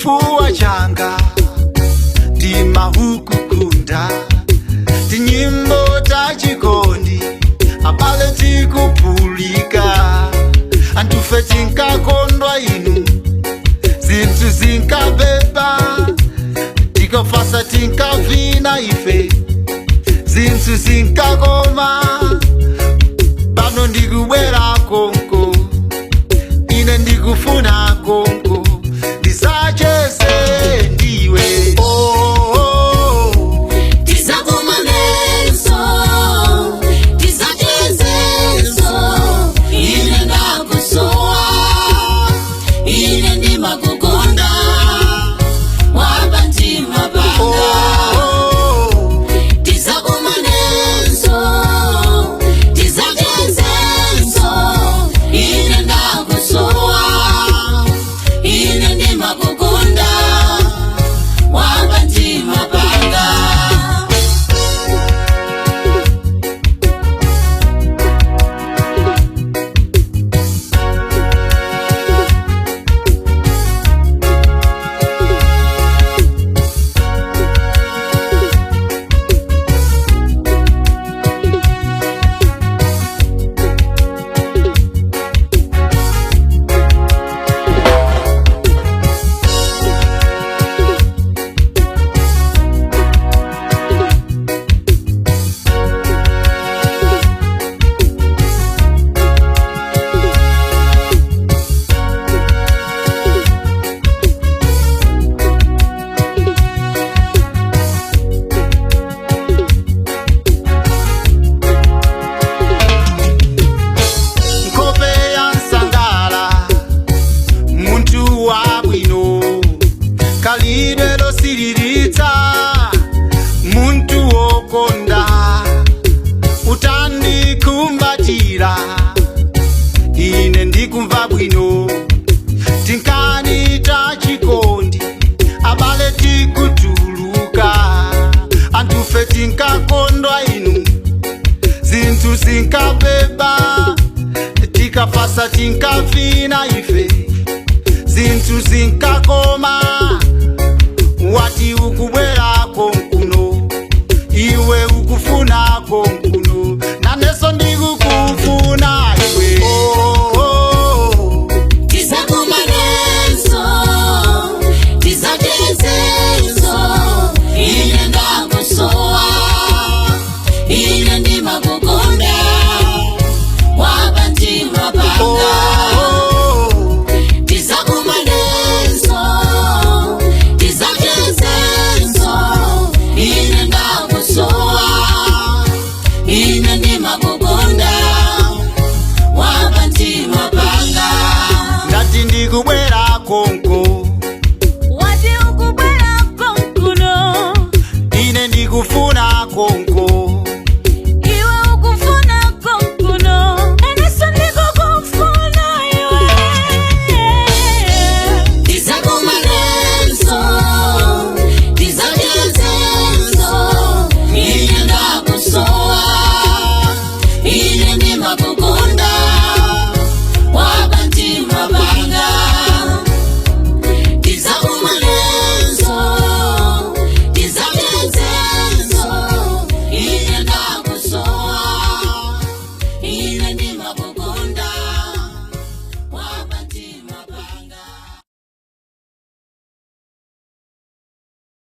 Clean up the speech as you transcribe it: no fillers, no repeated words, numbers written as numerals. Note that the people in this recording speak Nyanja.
Chifuwa changa ndimahukukunda, tinyimbo tachikondi abale tikupulika, antufe tinkakondwa inu, zinthu zinkabeba, tikafasa tinkavina ife, zinthu zinkakoma. Pano ndikubwera konko, ine ndikufuna konko ndisachese ndiwe, oh, oh. Tizakumanenso, tizachezenso, ine ndakusowa, ine ndimakukonda, wapa mtima panga. Oh, Tizakumanenso, tizachezenso, ine ndakusowa, ine ndimakukonda, wapa mtima panga. Nkope ya nsangala, muntu wabwino, kalidwe losiriritsa, muntu wokonda, utandikumbatira ine ndikumva bwino, tinkani tachikondi abale tikutuluka, antufe tinkakondwa inu, zinthu zinkabeba, tikafasa tinkavina ife, zinthu zinkakoma. Wati ukubwera konkuno, iwe ukufuna konkuno, naneso ndikukufuna iwe, oh, oh. Tizakumanenso, tizachezenso, ine ndakusowa, ine ndimakukonda, wapa mtima panga. Oh, Tizakumanenso, tizachezenso, ine ndakusowa, ine ndimakukonda, wapa mtima panga. Ndati ndikubwera konko. Wati ukubwera konkuno. Ine ndikufuna konko.